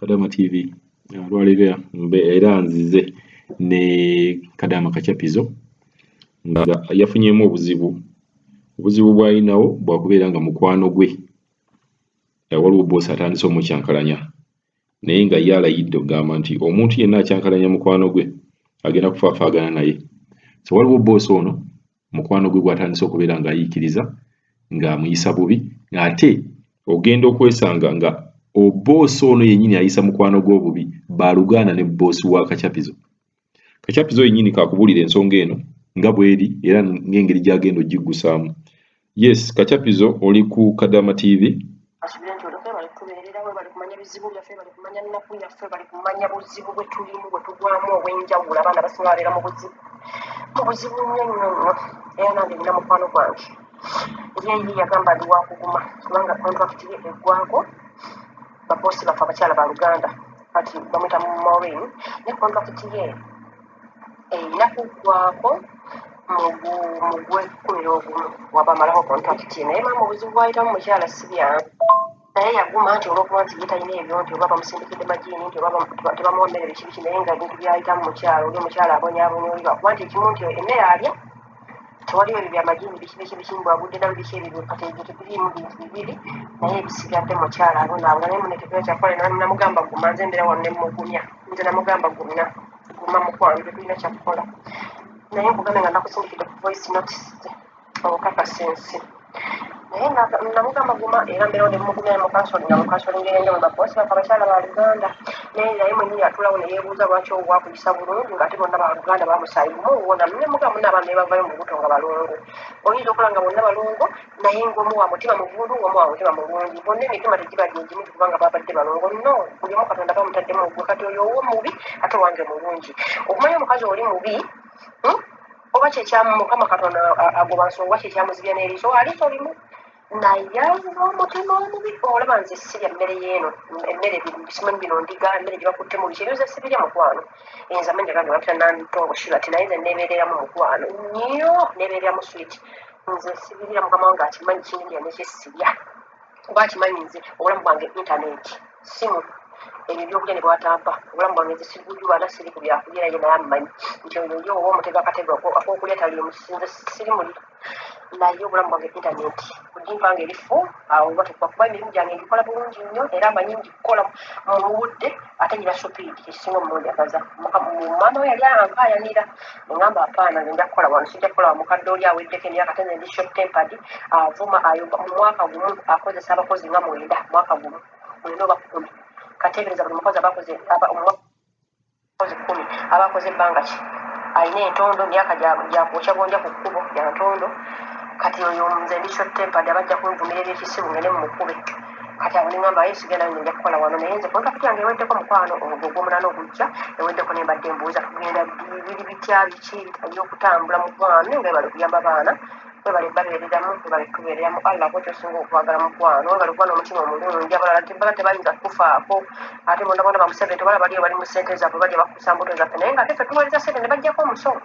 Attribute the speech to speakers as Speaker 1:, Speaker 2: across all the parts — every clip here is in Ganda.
Speaker 1: Kadama TV olwaleero era nzize ne Kadama Kachapizo nga yafunyeemu obuzibu. Obuzibu bw'alinawo bwakubeera nga mukwano gwe waliwo bboosi atandise omukyankalanya naye nga ye alayidde okugamba nti omuntu yenna akyankalanya mukwano gwe agenda kufaafaagana naye. So waliwo bboosi ono mukwano gwe gw'atandise okubeera ng'ayiikiriza ng'amuyisa bubi ate ogenda okwesanga nga obboosi ono yennyini ayisa mukwano gwe obubi baaluganda ne bboosi wa Kachapizo. Kachapizo yennyini kaakubuulira ensonga eno nga bw'eri era ng'engeri gy'agenda ogiggusaamu. Yes, Kachapizo oli ku Kadama TV.
Speaker 2: Asubire nti oleke bali kutubeerera, webali kumanya bizibu byaffe, bali kumanya nnaku yaffe, bali kumanya buzibu bwe tulimu, bwe tugwamu obw'enjawulo. Abaana abasinga babeera mu buzibu, mu buzibu nnyo nnyo nnyo. Era nange nina mukwano gwange, ye ye yagamba ndi wakuguma kubanga contract ye eggwako. Baboosi baffe abakyala ba Luganda, kati bamwita Maureen, ne contract ye erina kuggwako mu gw'ekkumi n'ogumu waba amalako contract ye. Naye maama, obuzibu bwayitamu mukyala si byangu, naye yaguma nti olwokuba nti ye talina ebyo, nti oba bamusindikidde majiini, nti oba tebamuwa mmere, biki biki. Naye nga ebintu byayitamu mukyala oli, omukyala abonyaabonya oli lwakuba nti ekimu nti emmere alya tewaliwo, ebyo byamajiini biki biki biki, mbwagudde nalu biki ebyo. Kati ebyo tebiriimu bintu bibiri, naye ebisigadde mukyala abonaabona. Naye mune tetulina kyakukola. Namugamba guma, nze mbeera wano nemugumya. Nze namugamba gumya, guma mukwano, tetulina kyakukola. Naye nkugambe nga nakusindikidde ku voice notes okakasa ensi. Naye namugamba guma, era mbeerawo nemugumya, nemucounselinga, mucounselinga ey'enjawulo. Baboosi baffe abakyala ba Luganda, naye mwennyini atuulawo ne yeebuuza lwaki owakuyisa bulungi ng'ate bonna baluganda, bamusaayi gumu. Owona nemugamba munna abaana ne bavayo mu lubuto nga balongo. Oyinza okola nga bonna balongo, naye ng'omu wa mutima muvundu, ng'omu wa mutima mulungi. Bonna emitima tegiba gyegimu kubanga babadde balongo. No buli omu Katonda bamutaddemu gwe. Kati oyo owomubi ate wange mulungi. Okumanya omukazi oli mubi, Oba kyekyamu Mukama Katonda agoba nsonga kyekyamuzibya n'eriiso, aliiso limu, naye alina omutima omubi. Olaba nze sirya mmere yeeno, emmere simanyi bino ndiga, emmere gye bakuttemu biki, ebyo nze sibirya mukwano. Nze amannya gange bampita Nantongo Shirat, naye nze neebeereramu mukwano nnyo, neebeereramu sweet. Nze sibirya, mukama wange akimanyi kindya nekyesirya, kuba akimanyi nze obulamu bwange internet, simu, ebyo ebyokulya ne bwatampa. Obulamu bwange nze sigujubana, siri ku byakulya. Ye naye amumanyi nti oyo ye oba omutega akatego akokulya taliimu, nze siri muli. Naye obulamu bwange internet kugimpa nga erifu awo oba tekuba, kuba emirimu gyange ngikola bulungi nnyo, era amanyi ngikola mu budde, ate nyina speed ekisinga omulungi. Agaza maama we yali ankaayanira, neŋŋamba apaana, nze nja kukola wano, sijja kukola wa mukadde oli aweddeko emyaka. Ate nze ndi short tempered, avuma ayomba. Mu mwaka gumu akozesa abakozi nga 9, mwaka gumu 9 oba 10. Kateebereza buli mukozi abakoze abakozi 10 aba akoze ebbanga ki? Alina entondo, myaka gyakwokya gonja ku kkubo ya ntondo. Kati oyo nze ndi short tempered, abajja kunvumira ebyekisibu ngende mumukube. Kati awo neŋŋamba aye sigenda, nze nja kukola wano. Naye nze contract yange eweddeko mukwano, ogwo ogwomunaana ogujja eweddeko. Nembadde mbuuza tugenda ddi, biri bitya, biki ebyokutambula mukwano. Naye nga webale kuyamba baana, webale babeereramu, webale tubeereramu. Allah ko kyosinga okwagala mukwano, webale kuba n'omutima omulungi. Abalala tebaba tebayinza kukufaako, ate bonna bonna bamuseveni tebala baliyo bali mu ssente zaffe, balya bakusa mbuto zaffe, naye nga ate ffe tuwaliza ssente ne bajjako omusolo.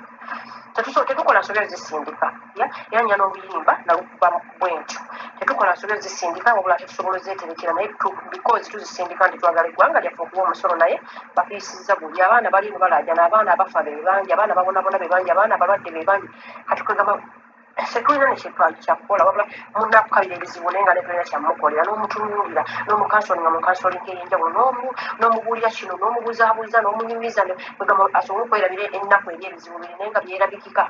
Speaker 2: Tetukola nsobi ozisindika era nya n'oluyimba nalukuba bwe ntyo. Tetukola nsobi ozisindika, wabula tetusobola ozeeterekera, naye because tuzisindika nti twagala eggwanga lyaffe okuwa omusolo, naye batuyisizza bubi. Abaana bali eno balaajana, abaana abafa be bangi, abaana babonabona be bangi, abaana abalwadde be bangi. Kati kwegamba tetulina nekyakukola, wabula munakukabira ebizibu, naye nga netulina kyamukolera. N'omutunuulira n'omucounselinga mu counseling ey'enjawulo, n'omubuulira kino, n'omubuzaabuuza, n'omunyumiza, kwegamba asobole okwerabira ennaku eri ebizibu biri. Naye nga byerabikika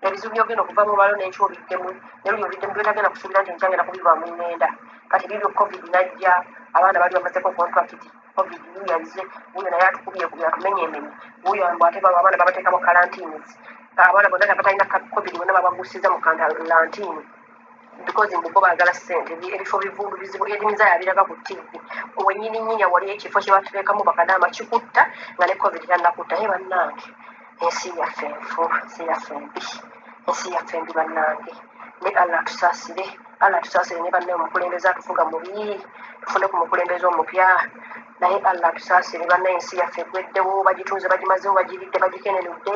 Speaker 2: ebizibu byogenda okuva mu olwaliro n'enkya obiddemu, neruli obiddemu, byotagenda kusuubira nti enkya ngenda kubivaamu ŋŋenda. Kati bibyo COVID najja, abaana bali bamazeko contract, COVID yazze, wuuyo naye atukubye kubye, atumenyemenye wuuyo mbu ate abaana babateekamu quarantines. Abaana bonna abatalina COVID bonna babagusiza mu quarantine because mbu bo baagala ssente. Ebifo bivundu bizibu, edimiza yabiraga ku TV wenyini nyini awali ekifo kye bateekamu bakadaama kikutta nga ne COVID tannakutta. Ye bannange, ensi yaffe nfu, ensi yaffe mbi, ensi yaffe mbi bannange. Ne Allah atusaasire, Allah atusaasire. Ne banne omukulembeze atufuga mubi, tufune ku mukulembeze omupya. Naye Allah atusaasire bannaye, ensi yaffe eggweddewo, bagitunze, bagimazeewo, bagiridde, bagikenenudde.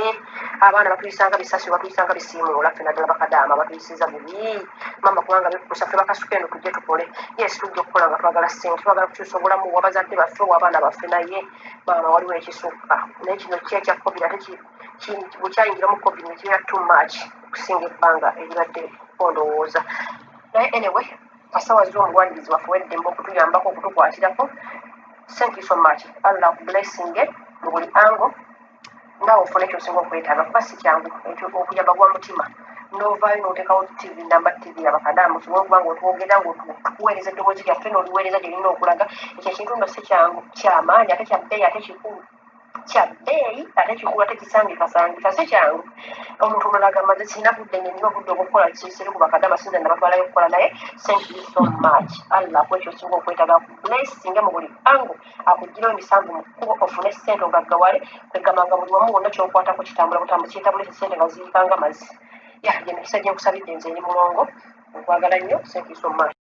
Speaker 2: Abaana batuyisanga bisasi, batuyisanga bisiimuula ffe, naddala bakadaama batuyisiza bubi mama, kubanga bikukusa ffe bakasuka eno tujje tukole. Yes, tujja okukola nga twagala ssente, twagala kukyusa obulamu bw'abazadde baffe, obw'abaana baffe, naye maama waliwo ekisukka. Naye kino ki ekya COVID ate bwe kyayingira mu COVID ne kibeera too much okusinga ebbanga eribadde ndowooza. Naye anyway, kasawa zo omulwanirizi waffe weddembe okutuyambako, okutukwatirako. Thank you so much. Allah akublessinge mu buli angle, naawe ofune kyosinga okwetaaga, kuba si kyangu ekyo okuyamba gwa mutima novaayo n'oteekawo TV namba, TV yabakadaama, osobole okuba nga otwogera, nga tukuweereza eddoboozi lyaffe n'oliweereza gye lirina okulaga. Ekyo ekintu nno si kyangu, kyamaanyi ate kya bbeeyi, ate kikulu, kya bbeeyi ate kikulu, ate kisangikasangika, si kyangu. Omuntu omulala agamba nze sirina budde, nina obudde obwokukola kisiri ku bakadaama, sinze nabatwalayo okukola. Naye thank you so much. Allah akuwa ekyosinga okwetaaga, akublessinge mu buli angle, akuggyirewo emisanvu mu kkubo, ofune ssente ogaggawale, kwegamba nga buli wamu wonna kyokwatako kitambula butambuzi, kitabula ssente nga ziyiika nga mazzi. Ya, gye mikisa gye nkusabidde nze eri mulongo, nkwagala nnyo. Thank you so much.